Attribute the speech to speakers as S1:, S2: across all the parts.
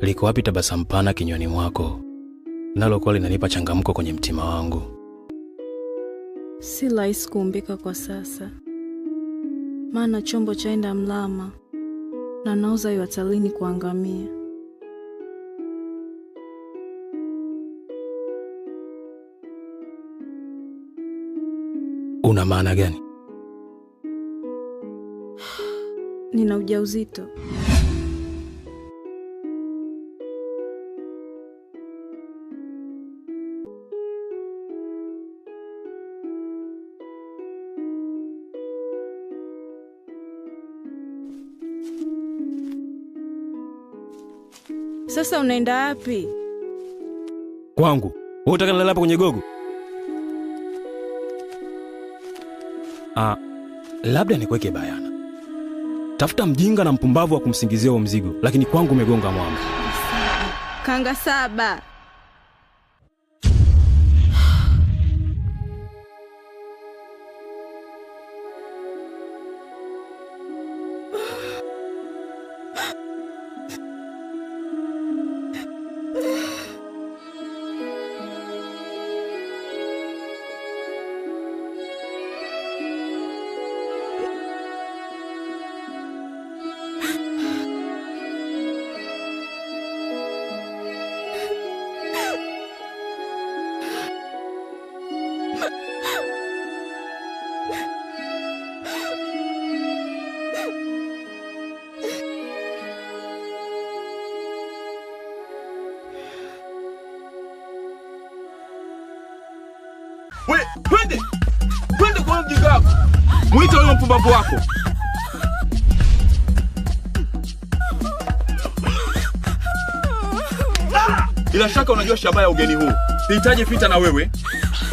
S1: Liko wapi tabasamu pana kinywani mwako nalo kwa linanipa changamko kwenye mtima wangu?
S2: Si rahisi kuumbika kwa sasa, maana chombo chaenda mlama na nauza yu hatarini kuangamia.
S1: Una maana gani?
S2: Nina ujauzito. Sasa unaenda wapi?
S1: Kwangu. Wewe unataka nilale hapa kwenye gogo? Labda nikuweke bayana. Tafuta mjinga na mpumbavu wa kumsingizia huo mzigo, lakini kwangu umegonga mwamba.
S2: Kanga saba.
S3: We, twende! Twende kwa mjinga wako. Mwite huyo mpumbavu wako. Bila shaka unajua shabaha ya ugeni huu. Sihitaji vita na wewe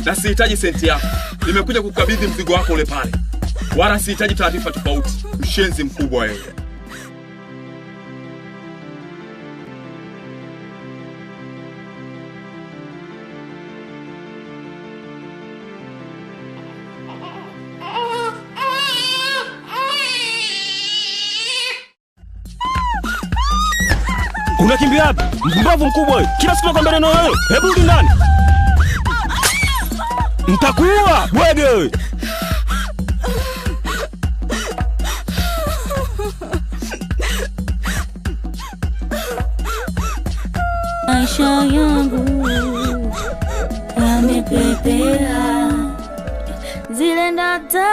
S3: na sihitaji senti yako. Nimekuja kukabidhi mzigo wako ule pale. Wala sihitaji taarifa tofauti. Mshenzi mkubwa wewe.
S1: Unakimbia wapi? Mpumbavu mkubwa wewe. Kila siku nakwambia neno wewe. Hebu rudi ndani. Nitakuua bwege wewe.
S4: Maisha yangu yamepepea, zile ndoto